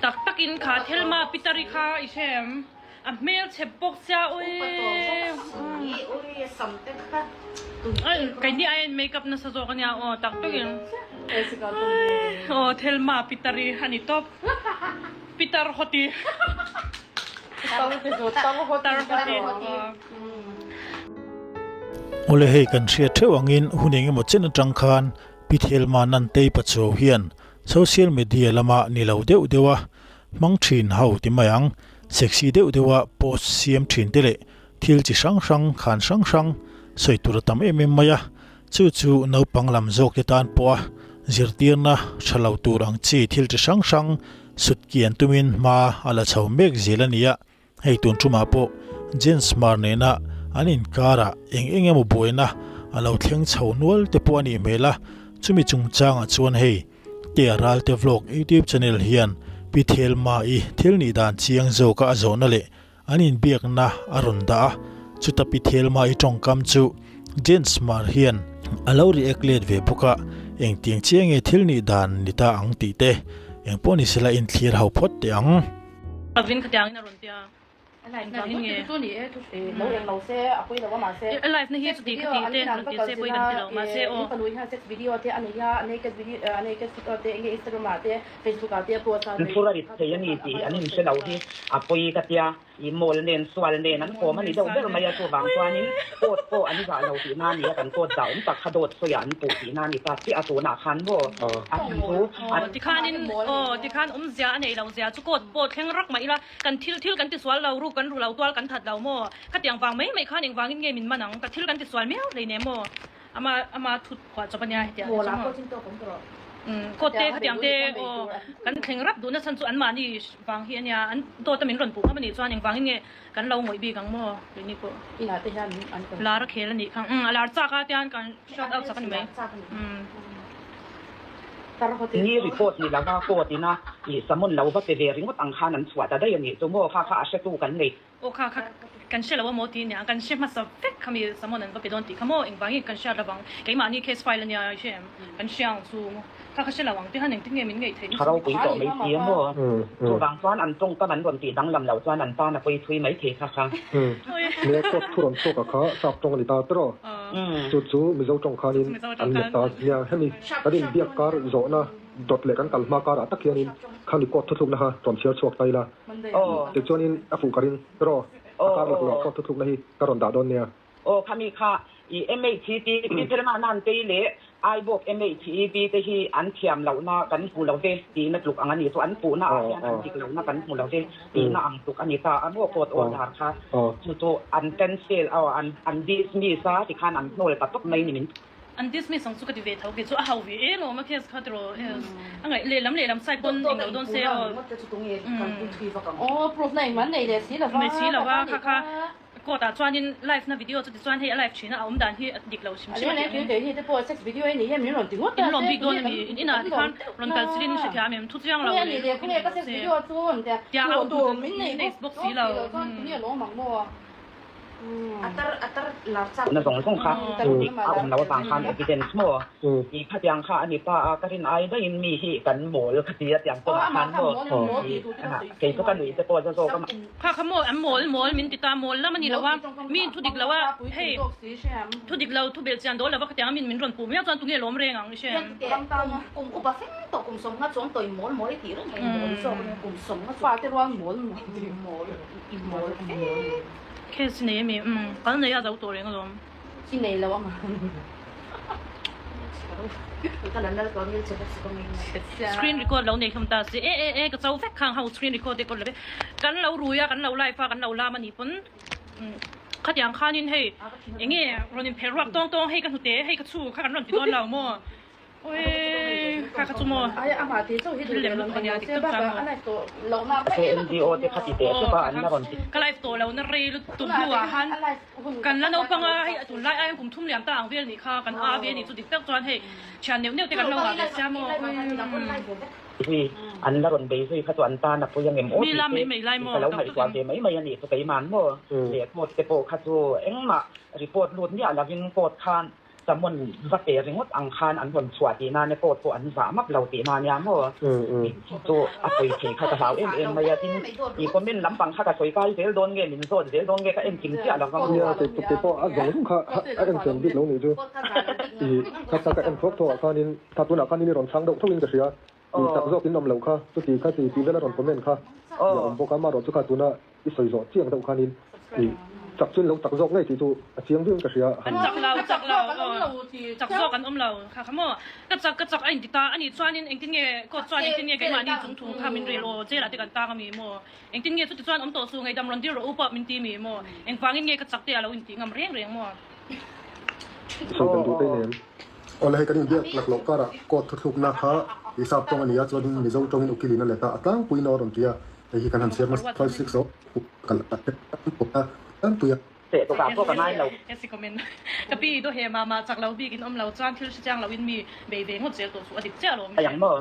Tak takin kha Thelma Pitari kha i hre em? A hmel chhe bawk sia ui. Keini aiin make up nasa zawk ania aw tak takin. Aw Thelma Pitari a ni tawp. Pitar hawti. Tar hawti. Awle hei kan hriat theuh angin hun engemaw chen atang khan Pi Thelma Nantei Pachuau hian social media lama ni lo deuh deuh a hmang thin ho ti mai ang, sexy deuh deuh a post siam thin te leh thil chi hrang hrang khan hrang hrang sawi tur a tam em em mai a, chu chu naupang lam zawk te tan pawh a zirtirna tha lo tur ang chi thil chi hrang hrang sut kian tumin hma a la chho mek zel a ni a. Hei tun tumah pawh Jens Hmar nena an inkarah eng eng emaw buaina a lo thleng chho nual te pawh a nih hmel a, chumi chungchangah chuan hei Tea Ralte Vlog YouTube channel hian Pi Thelma-i thil nih dan chiang zawka a zawhna leh an inbiakna a rawn dah a, chuta Pi Thelma-i tawngkam chu Jens Hmar hian a lo react let ve bawk a, engtiang chiang nge thil nih dan ni ta ang tih te engpawh ni sela inthlir ho phawt teh ang. Avin khatiang in a rawn tia. Engvangin nge? I live na hi chuti khati te rawn ti se pawh i kan ti lo mahse aw. Thur a rit thei a ni tih an inhre lo hi a pawi ka tia. I mawl nen sual nen an kawm a ni deuh ber mai a, chuvang chuanin court pawh an zah lo tihna a ni a, kan court zah awm tak kha dawt sawiah an puh tihna a ni ta chiah a, tunah khan maw a chhan chu Aw tikhanin aw tikhan awmzia a nei lo zia chu court pawh thleng rak mah ila kan thil thil kan tisual lo ruk kan ru lo tual kan that lo maw khatiang vang mai mai khan engvangin nge min man ang ka thil kan tisual miau hleinem maw Ama ama thut phuah chawp ania hetiang te chu maw. Umm court te khatiang te aw kan thleng rap duhna chhan chu an mahni vang hi ania an dawt a min rawn puh ngam anih chuan engvangin nge kan lo ngawih bik ang maw keini pawh lar a khel anih kha umm a lar chak a tian kan shout out sak ani mai umm. Ni report ni lova court ina ih summon lo va pe ve ringawt ang khan an chhuah ta daih anih chu maw kha kha a hretu kan nei. Aw kha kha kan hre lo a maw ti nia kan hre hmasa vek kha mi Samon an va pe dawn tih kha maw engvangin kan hriat lovang keimahni case file ania i hre em kan hria ang chu kha kha hre lo ang tihan engtin nge min ngaih theih Tha ropui tawh mai si a maw chuvang chuan an tawngkam an rawn tih danglam loh chuan an tan a pawi thui mai thei kha kha. Nia court thu rawn chhuak a kha sap tawng a ni ta tiraw chu chu Mizo tawng khanin an let ta nia hemi kan inbiak kar zawhna dawt leh kan kal hma karah tak hianin khami court thuthlukna kha rawn chhiar chhuak ta ila. Tichuanin a fuh ka ring tiraw? A kar lak loh kawt thuthlukna hi ka rawn dah dawn nia. Aw khami kha i MHEP pi Thelma Nantei leh Aibawk MHEP te hi an thiam lohna kan hmu lo ve tihna tluk ang a ni chu an puhna ah hian an dik lohna kan hmu lo ve tihna ang tluk a ni ta a maw court order kha chu chu an cancel aw an dismiss a tikhan an hnawl ta tawp mai ni min An dismiss ang chu ka ti ve tho kei chu a hau ve em awm a case kha tiraw a ngaih lehlam lehlam side pawn eng lo dawn se aw nei si lova kha kha court ah chuanin live na video chu tichuan hei a live thin a a awm dan hi a dik lo hrim hrim a tih angin in lawm bik dawn a ni in inah tikhan rawn kal silin hrethiam em thu chiang lo leh lutuk in nei bawk se tia a awm min nei bawk si lo. Na zawng zawng kha dik a awm lo avang khan evidence maw tih khatiang kha a ni ta a, ka rin ai daihin mi hi kan mawl ka ti a tiang kawngah khan maw tih kei chu ka nuih te pawh a za zawk a. Kha kha maw an mawl mawl min ti ta mawl lam a ni lo a, mi in thu dik lo a hei thu dik lo thu belh chian dawl lo va khatiang a min min rawn puh miau chuan tunge lawm reng ang i hre em. Case nei ami umm kal nei a zo tawh reng alawm. I nei lo ang. Screen record lo nei hlawm ta si e e e ka cho vek khang ho screen record te kawn love kan lo rui a kan lo live a kan lo lam anih pawn khatiang khanin hei enge rawn in phelh ruak tawng tawng hei ka hnute hei ka chhu kha kan rawn ti dawn lo maw. Kha kha chu maw thil lem lutuk ania dik tak chuan maw. NGO te kha ti teh hrep a an la rawn ti. Ka live tawh lo na rei lutuk hnuah han kan la naupang a hei a tunlai aiin kum thum liam ta ang vel nih kha kan a ve a nih chu dik tak chuan hei thian neuh neuh te kan lo ngah ve sia maw. Zui an la rawn bei zui kha chu an tan a pui angem aw tih te ka lo ngaihtuah ve mai mai a nih chu keiman maw leh court te pawh kha chu engmah report lut miah lovin court khan. Summon va pe ringawt ang khan an rawn chhuah tihna ania, court pawh an zah map lo tihna ania maw? Chu chu a pawi thei kha ka hlau em em mai a, tin i comment lampang kha ka sawi kai zel dawn nge, min zawt zel dawn nge ka en kim chiah lo va maw? Nia, kei kei pawh a zawng zawng kha a en chen bik lo nih chu. I kha kha ka en thuak thuak ah khanin kha tunah khanin i rawn chhang deuh thauhin ka hria. I chak zawk in awm loh kha, chuti kha ti tih vel a rawn comment kha i a awm bawk a, amaherawh chu kha tuna I sawi zawh chiang deuh khanin i chak chuan lo chak zawk ngei tih chu a chiang viau in ka hria. Kan chak lo, chak lo, aw chak zawk an awm lo kha kha maw. Ka chak, ka chak a inti ta a nih chuanin engtin nge court chuan engtin nge keimahni chung thu kha min rel aw jail ah te kan tang a mi maw. Engtin nge chuti chuan awm tawh su ngaihdam rawn dil rawh u pawh min ti mi maw. Engvangin nge ka chak te a lo inti ngam reng reng maw. I sawi dan duh te nem. Awle hei kan inbiak lak loh karah court thuthlukna kha i sap tawng a ni a chuanin Mizo tawngin ukilin a let a, a tlangpuiin a rawn ti a. Hei hi kan han chhiar hmasa 5 6 aw kal a a tlangpui a. Teh tukah pawh ka ngai lo. Esi comment. Ka pi do he mama chak lo bik in awm lo chuan thil hre chiang lo in mi bei ve ngawt zel tawh chu a dik chiah lo mi Ayang maw?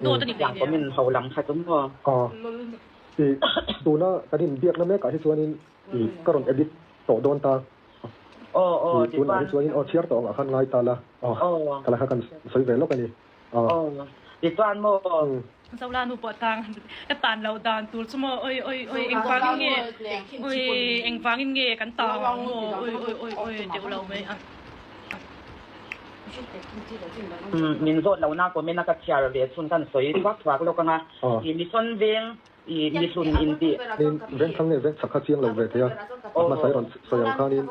Dawt a ni Yang hlei comment ho lam kha chu maw? Aw. I tuna kan inbiakna mek ah hi chuanin i ka rawn edit tawh dawn ta. Aw aw I tunah hi chuanin aw chhiar tawh ang ah khan ngai ta la. Aw. Kala kha kan sawi ve lawk a ni. Aw, tichuan maw? Zola nu pawh tang ka tan loh dan tur chu maw oi oi oi engvangin nge oi engvangin nge kan tang ang maw oi oi oi oi deuh lo mai a. Min zawt lo na comment a ka chhiar ve chhun kan sawi thuak thuak lawk anga i Mission veng I mihlun in tih. Nin vengthlang nge vengchhak kha chiang lo ve thei a, a hmasa i rawn sawi ang khanin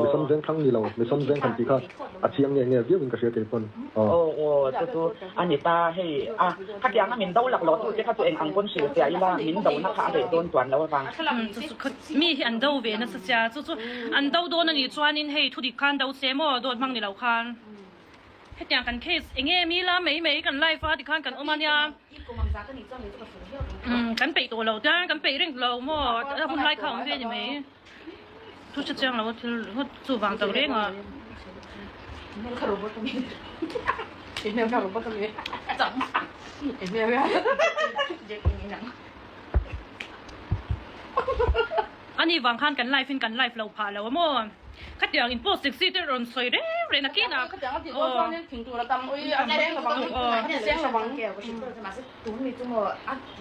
Mission vengthlang ni lo, Mission veng han tih kha a chiang nge nge viau in ka hria kei pawn. Aw aw chu chu a ni ta hei a khatiang a min do lak lo tu te kha chu eng ang pawn hrilh fiah ila min do na kha a reh dawn tuan lo avang. Chu chu kha mi hi an do ve nasa sia chu chu an do dawn a nih chuanin hei thudik khan do se maw dawt hmang ni lo khan. Hetiang kan case enge mi la mai mai kan live a tikhan kan awm a nia. Umm kan peih tawh lo tiang kan peih reng lo maw a hun lai kha awm ve a ni mai. Thu hre chiang lo a thil ringawt chuvang tak reng a. Ani vang khan kan live in kan live lo phah lo a maw? Khatiang in post sexy te rawn sawi reng reng nakin ah aw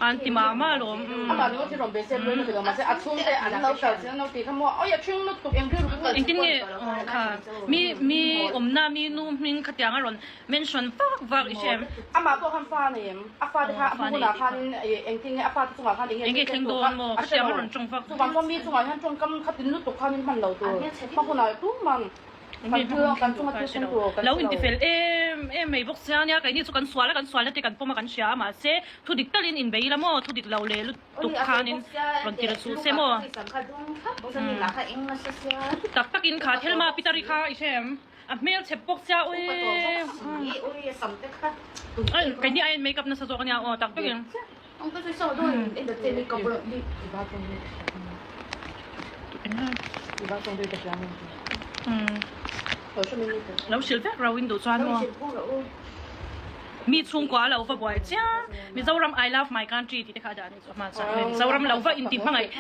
an ti mah mah alawm engtin nge kha mi mi awmna mi nu hming khatiang a rawn Mention vak vak i hre em? Amah pawh khan fa a nei em? A fate kha a hmu hunah khan engtin nge a fate chungah khan eng nge Enge thleng dawn maw? Ka hriam a rawn tawng vak. Chuvang chuan mi chungah hian tawngkam kha tin lutuk khan in hman lo tur. Hma hunah tumah kan thil kan chunga thil thleng tur kan Lo hre lo. intifel em em mai bawk sia nia keini chu kan sual a kan sualna te kan pawm a kan hria a mahse thu dik talin inbei ila maw thu dik lo leh lutuk khanin rawn ti ra suh se maw? Tak takin kha Thelma Pitari kha i hre em? A hmel chep bawk sia ui. Ai keini aiin make up nasa zawk ania aw tak takin. Lo hrilh vek rau in duh chuan maw. Mi chhungkua a lo va buai chiam Mizoram I love my country tih te kha a dah a nih chu a hma chuan Mizoram lo va inti hmangaih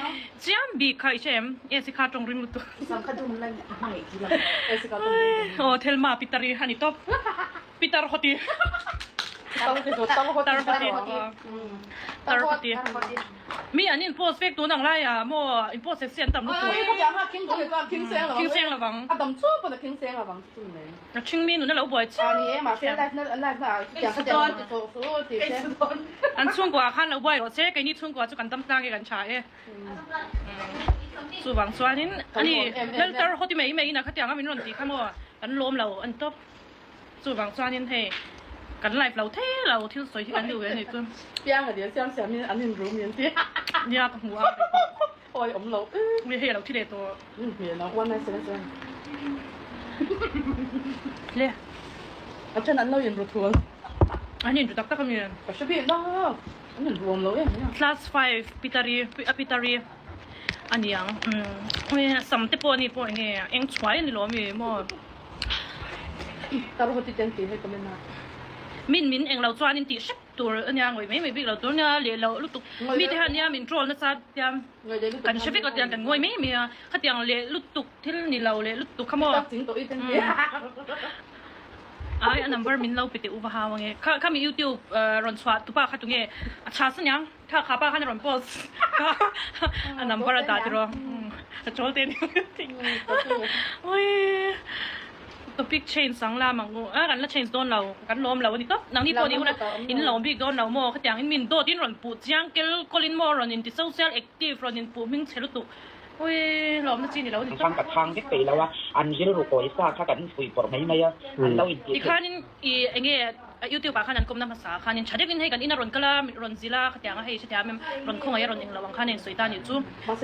chiam bik kha i hre em AC kha tawng ring lutuk aw Thelma Pitari a ni tawp Pitar hawti Tar hawti Tar hawti Mi an in post vek tun ang lai ah maw in post sexy an tam lutuk King seng lovang A ṭhing mi nun a lo buai chiah. An chhungkua ah khan lo buai rawh se, keini chhungkua chu kan dam tlang e kan ṭha e. Chuvang chuanin ani Laltar hawti mai mai in a khatiang a min rawn tih kha maw kan lawm lo a ni tawp. Chuvang chuanin hei kan live lo thei lo thil sawi hi kan duh ve a nih chu. Nia ka hmu a. Hei a lo thi leh tawh. Le. A then an lo in ru thul. An in ru tak tak a mi. Ka hre bik lo. An in ruam lo em nia. Class 5 Pitari a Pitari aniang. Umm sam te pawh ani pawh enge eng chhuai ani lo ami maw. Tar ho ti ten ti hei comment a. Min min englo chuan in tih hrep. tur ania ngawi mai mai bik lo tur ania leh loh lutuk mite hian nia min troll nasa tia kan hre vek lo tiang kan ngawi mai mai a khatiang leh lutuk thil ni lo leh lutuk kha maw ai a number min lo pe teh u va hau ange kha khami youtube rawn chhuah tupa kha tunge a chha sa niang kha kha pa khan a rawn post kha a number a dah tiraw a chawl te ni ui topic change ang lam ang u a kan la change dawn lo kan lawm lo a ni tawp nangni pawh ni ula in lawm bik dawn lo maw khatiang in min dawt in rawn puh chiang kel kawlin maw rawn inti social active rawn inpuh hming chhe lutuk ui lawmna chi ni lo a ni tawp. Khan ka chhang vek peih lo a, an rilru kawi sa kha kan fuih pawrh mai mai a, an lo inti theih. Tikhanin i enge YouTube ah khan an kawmna hmasa ah khanin tha deuhin hei kan in a rawn kal a, rawn zil a, khatiang a hei hrethiam em rawn khawngaih a rawn englo ang khan a insawi ta a nih chu.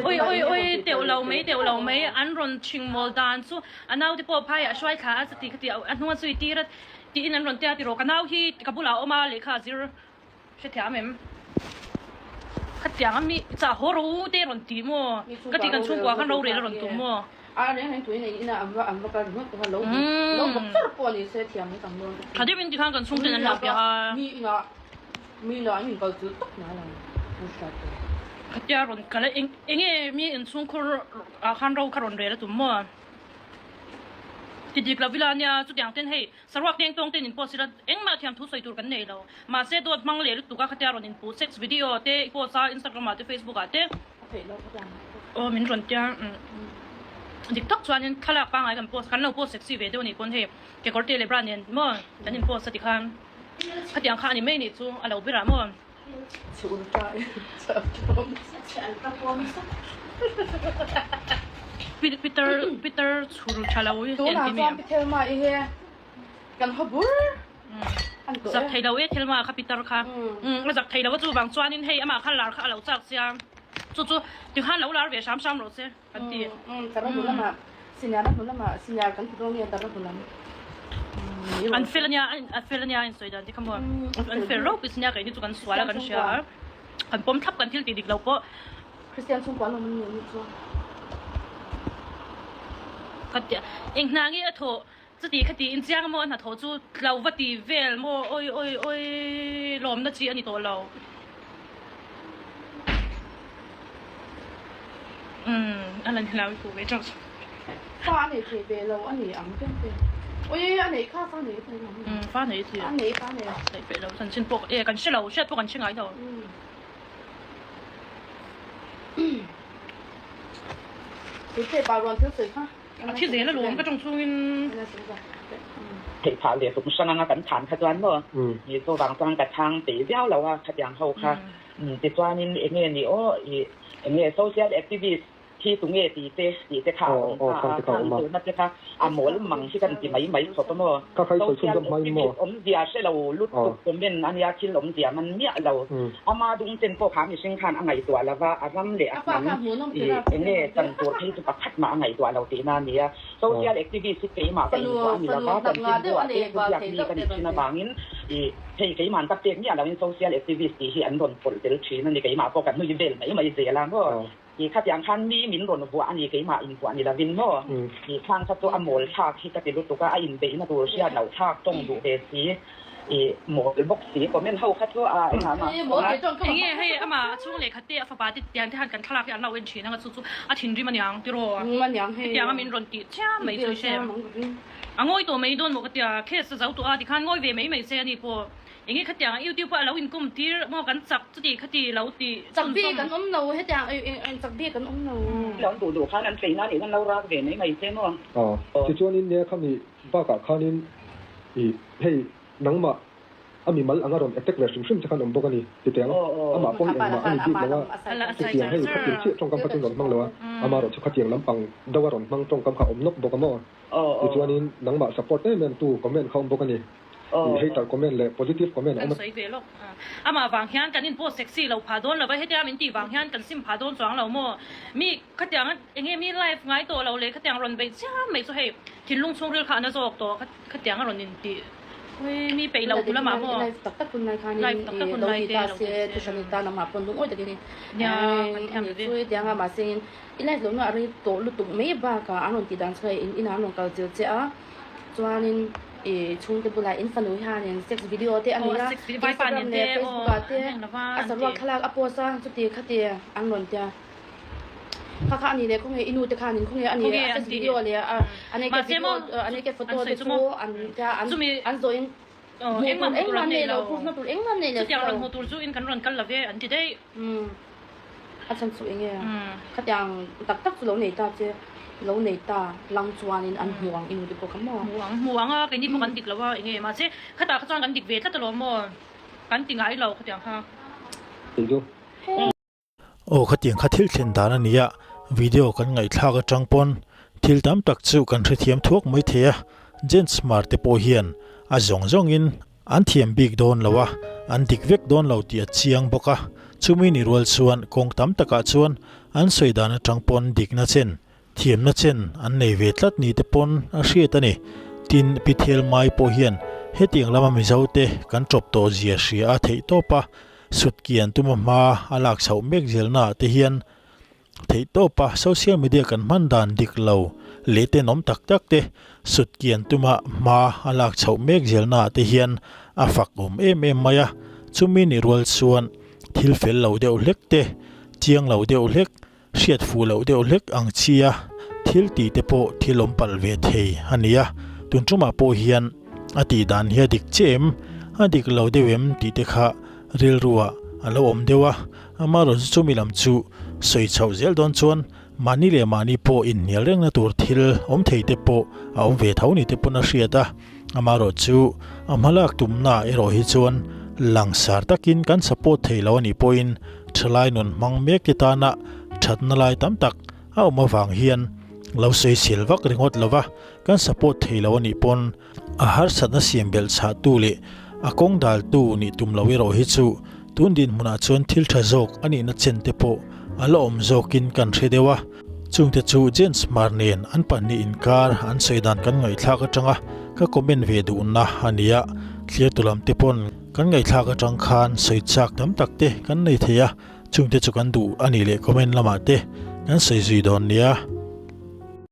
Ui ui ui teuh lo mai teuh lo mai an rawn chhing mawl dan chu a naute pawh phaiah a hruai thla a chuti khati a hnung a zui tir a tiin an rawn tia tiraw ka nau hi ka bulah a awm a lehkha a zir hrethiam em khatiang a mi chah haw ro te rawn ti maw ka ti kan chhungkua khan rorel a rawn tum maw. Tha deuhin tikhan kan chhungten an lo piah a. Khatia rawn kal a eng enge mi inchhungkhur ah khan ro kha rawn rel a tum maw? Ti dik lo vila ania chutiang ten hei saruak teng tawng ten in post ila engmah thiam thu sawi tur kan nei lo. Mahse dawt hmang leh lutuk a khatia rawn inpuh sex video te i post a Instagram ah te Facebook ah te. Aw min rawn tia dik tak chuanin thlalak pangngai kan post kan lo post sexy ve deuh a nih pawn hei kekawr te leh bra nen maw kan in post a tikhan khatiang kha a ni mai nih chu a lo ber ah maw. Peter Peter chhur tha lo hi Tunah chuan Pi Thelma i hi kan haw bur Zak thei lo e Thelma kha Peter kha a zak thei lo a chuvang chuanin hei amah kha lar kha a lo chak sia chu chu tikhan lo lar ve hram hram rawh se kan ti. An fel ania a fel ania a insawi dan te kha maw an fel ropui sin nia keini chu kan sual a kan hria a kan pawm thlap kan thil tih dik lo pawh. Ka tia eng hna nge a thawh Chuti khati in chiang maw a hnathawh chu tlo va ti vel maw oi oi oi lawmna chi a ni tawh lo. Umm a la ni lo i puh ve teuh chu. Fa a nei thei ve lo a ni ang kem te. Oi a neih kha fa nei thei lo. Umm fa nei thei. A nei fa nei. Nei peih lo chanchin pawh e kan hre lo hriat pawh kan hre ngai lo. Tui thei pa ruan thil sawi kha. A thi zel alawm ka tawng chungin. Theih phah leh tum hrang anga kan than kha chuan maw ni chuvang chuan ka chhang peih viau lo a khatiang ho kha tichuanin enge ni aw ih enge social activist hi tunge tih te tih te kha a awm ta a khang tuna te kha a mawl mang hi kan ti mai mai khawp a maw social activist awmzia hre lo lutuk comment ania thil awmzia man miah lo Ama dungchen pawh kha mihring khan a ngaihtuah lo va, a ram leh a hnam i enge chan tur phei chu pakhat mah a ngaihtuah lo tihna a ni a. Social activist hi keimah ka invuah a ni lo va, chanchinbuah te thuziak mi ka nih thin avangin i hei keimah an ka pek miah loin social activist tih hi an rawn pawlh tel thin a ni. Keimah pawh ka nui vel mai mai zel a maw? I khatiang khan mi min rawn vuah a ni, keimah invuah ni lovin maw? I khang kha chu a mawl thlak hi ka ti lutuk a, a inbeihna tur hriat loh thlak tawng duh ve si. I mawl bawk si, comment ho kha chu a engah mah a awm a. Enge hei amah a chhung lehkha te a fapa te tiang te han kan thlalak hi an lo en thin anga chu chu a thinrim aniang tiraw hetiang a min rawn tih chiam mai chu i hre a ngawi tawh mai dawn maw ka tia case a zo tawh a tikhan ngawi ve mai mai se ani pawh enge khatiang a youtube a lo inkawm tir maw kan chak chuti khati lo tih chak bik an awm lo hetiang chak bik an awm lo. An duh duh khan an tleina nih khan lo rak ve mai mai se maw. Tichuanin nia khami Bakah khanin i hei nangmah a mimal anga rawn attack ve hrim hrim che khan awm bawk a ni ti teh ang. Amah pawh hi engmah a ni bik lo a, chutiang hei khatiang chiah tawngkam kha chu rawn hmang lo a, amaherawh chu khatiang lampang deuha rawn hmang tawngkam kha a awm nawk bawk a maw? Tichuanin nangmah support em em tu comment kha awm bawk a ni. I hater comment leh positive comment a Kan awm a. sawi ve lawk. Amah vang hian kan inpost sexy lo phah dawn lo va, hetia min tih vang hian kan sim phah dawn chuang lo maw? Mi khatiang enge mi live ngai tawh lo leh khatiang rawn beih chiam mai chu hei thinlung chhungril kha a na zawk tawh khatiang a rawn intih ui mi peih lo tu lamah maw live tak tak hun lai khanin live tak tak hun lo lai ti te ta lo se ti se thuhran i tan amah pawn lungawi takin nia kan thiam ve chui tiang a mahse in i live lohna a rei tawh lutuk mai bakah an rawn tih dan chu hei in inah an rawn kal chil che a chuanin. I chhungte bulah in fanu hianin sex video te a nei a, Instagram leh Facebook ah te a saruak thlalak a post a, chuti khati an rawn tia. Kha kha a ni leh khawnge i nu te khanin khawnge a ni a sex video leh a naked video a naked photo te chu an tia an zawhin hmuh tur engmah an nei lo, proof na tur engmah an nei lo. Chutiang rawn hmuh tur chu in kan rawn kal lo ve an ti daih. A chhan chu enge khatiang tak tak chu lo nei ta che lo nei ta lang chuanin an hmu ang i nu te pawh kha maw. Hmu ang hmu ang a keini pawh kan dik lo a enge mahse khatah kha chuan kan dik ve tlat alawm maw kan ti ngai lo khatiang kha. Kei chu. Aw khatiang kha thil thlen dan a nia video kan ngaihthlak atang pawn thil tam tak chu kan hrethiam thuak mai thei a Jens Hmar te pawh hian a zawng zawngin An thiam bik dawn lo a, an dik vek dawn lo tih a chiang bawk a, chumi ni rual chuan kawng tam takah chuan an sawi dan atang pawn dikna chen, thiamna chen an nei ve tlat ni te pawn a hriat a ni. Tin, Pi Thelmai pawh hian hetiang lama Mizo te kan tawp tawh zia hria a theih tawp a, sutkian tuma hma a lak chhoh mek zelnaah te hian Theihtawpa social media kan hman dan dik lo leh tenawm tak tak te sutkian tuma hma a lak chhoh mek zelnaah te hian a fak awm em em mai a, chumi ni rual chuan thil fel lo deuh hlek te, chiang lo deuh hlek, hriat fuh loh deuh hlek ang chia thil tih te pawh thil awm palh ve thei a ni a, tun tumah pawh hian a tih dan hi a dik che em, a dik lo deuh em tih te kha rilruah a lo awm deuh a. Amaherawhchu chumi lam chu sawi chhoh zel dawn chuan mahni leh mahni pawh inhnial rengna tur thil awm thei te pawh a awm ve tho ni te pawn a hriat a. Amaherawhchu a hmalak tumna erawh hi chuan langsar takin kan support thei lo a nih pawhin thalai nun hmang mek te tana thatna lai tam tak a awm avang hian lo sawisel vak ringawt lova kan support thei lo a nih pawn A harsatna siam belh chhahtu leh a kawng daltu nih tum lo erawh hi chu tun dinhmunah chuan thil tha zawk a nihna chen te pawh a la awm zawkin kan hre deuh a. Chungte chu Jens Hmar nen an pahnih inkar an sawi dan kan ngaihthlak atanga ka comment ve duhna a ni a, thlirtu lam te pawn kan ngaihthlak atang khan sawi chak tam tak te kan nei thei a, chungte chu kan duh a nih leh comment lamah te kan sawi zui dawn nia.